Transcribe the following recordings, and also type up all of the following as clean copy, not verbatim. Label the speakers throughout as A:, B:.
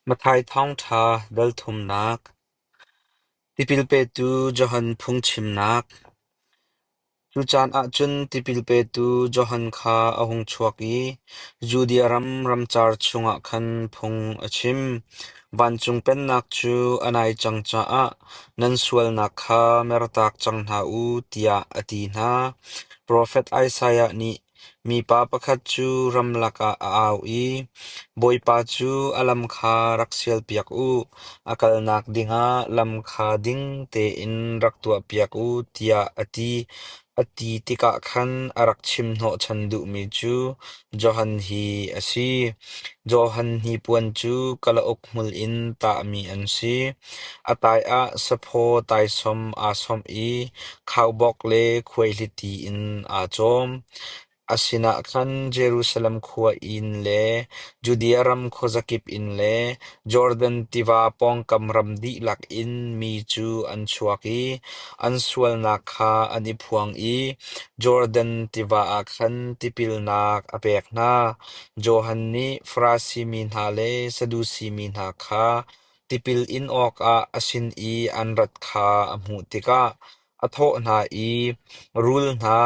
A: Matthai Thawngṭha dal thumnak, Tipil petu Johan phungchimnak. Cu caan ah cun tipil petu Johan kha a hung chuak i Judea ram ramcar chungah khan phung a chim. Vancung Pennak cu a nai cang caah nan sualnak kha mertak cang hna u, tiah a ti hna. Profet Isaiah nih mipa pakhat cu ramlak ah a au i, “Bawipa cu a lam kha rak sialpiak u, a kalnak dingah lam kha ding tein rak tuahpiak u,” tiah a ti. A ti tikah khan a rak chim hnawhchan duhmi cu Johan hi a si. Johan hnipuan cu kalauk hmul in tahmi an si. A tai ah saphaw taisawm aa sawmh i khaubawk le khuaihliti in aa cawm. A sinah khan Jerusalem khua in le Judea ram khuazakip in le Jordan tiva pawngkam ram dihlak in mi cu an chuak i an sualnak kha an i phuang i Jordan tiva ah khan tipilnak a pek hna. Johan nih Farasi mi hna le Sadusi mi hna kha tipil in awkah a sin i an rat kha a hmuh tikah a thawh hna i, “Rul hna,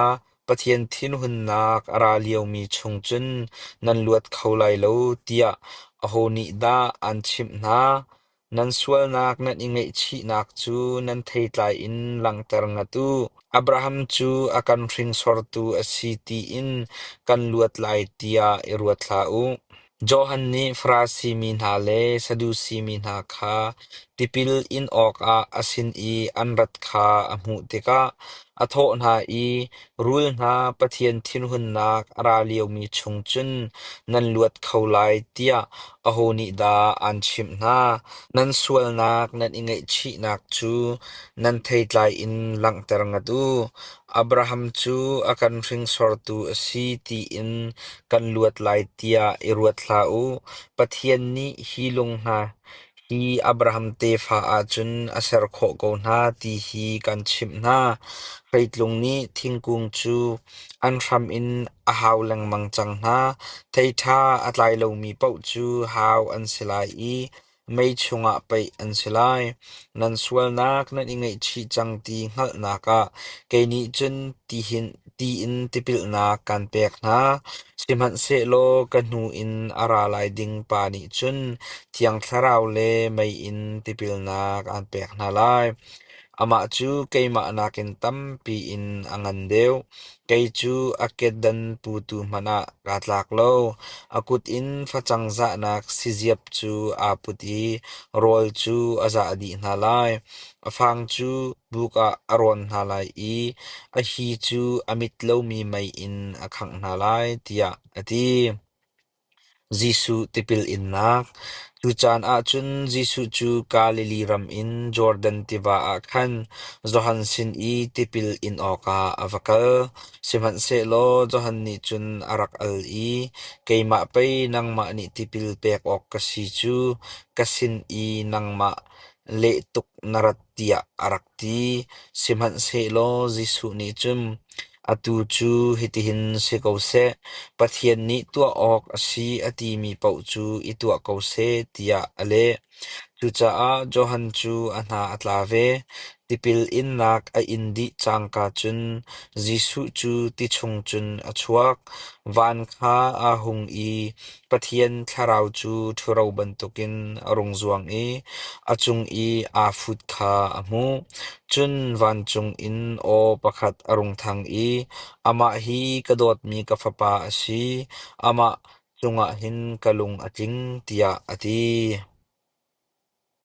A: Pathian thinhunnak a ra liomi chung cun nan luat kho lai lo,” tiah aho nih dah aan chimh hna? Nan sualnak nan i ngaihchihnak cu nan theitlai in langhter ngat u. Abraham cu a kan hringsortu a si tiin kan luat lai tiah i ruat hlah u. Johan nih Farasi mi hna le Sadusi mi hna kha tipil in awkah a sin i an rat kha a hmuh tikah a thawh hna i, “Rul hna, Pathian thinhunnak a ra liomi chung cun nan luat kho lai tiah aho nih dah aan chimh hna? Nan sualnak nan i ngaihchihnak cu nan theitlai in langhter ngat u. Abraham cu a kan hringsortu a si tiin kan luat lai tiah i ruat hlah u. Pathian nih hi lung hna hi Abraham tefa ahcun a ser khawh ko hna ti hi kan chimh hna. Hreitlung nih thingkung cu an hram in a hau lengmang cang hna. Thei ṭha a tlai lomi paoh cu hau an si lai i mei chungah paih an si lai. Nan sualnak nan i ngaihchih cang ti hngalhnak ah kei nih cun ti in tipilnak kaan pek hna. Sihmanhsehlaw ka hnu in a ra lai ding pa nih cun Thiang Thlarau le mei in tipilnak aan pek hna lai. Amah cu keimah nakin tampi in a ngan deuh. Kei cu a kedan putu hmanh ah kaa tlak lo. A kut in facang zahnak siziap cu aa put i rawl cu a zah dih hna lai. A fang cu buk ah a rawn hna lai i a hi cu a mit lomi mei in a khangh hna lai, tiah a ti. Jesuh tipil innak. Cu caan ah cun Jesuh cu Galilee ram in Jordan tiva ah khan Johan sin i tipil in awkah a va kal. Sihmanhsehlaw Johan nih cun a rak al i, “Keimah pei nangmah nih tipil pek awk ka si cu, ka sin i nangmah leh tuk na rat,” tiah a rak ti. Sihmanhsehlaw Jesuh nih cun, “Atu cu hitihin si ko seh, Pathian nih tuah awk a si a timi paoh cu i tuah ko seh,” tiah a leh. Cucaah Johan cu a hna a tla ve. Tipil innak a in dih cangka cun Jesuh cu ti chung cun a chuak. Van kha aa hung i Pathian Thlarau cu ṭhuro bantukin a rung zuang i a cung i aa fut kha a hmuh. Cun vancung in aw pakhat a rung thang i, “Amah hi ka dawtmi ka Fapa a si, amah cungah hin ka lung a tling,” tiah a ti.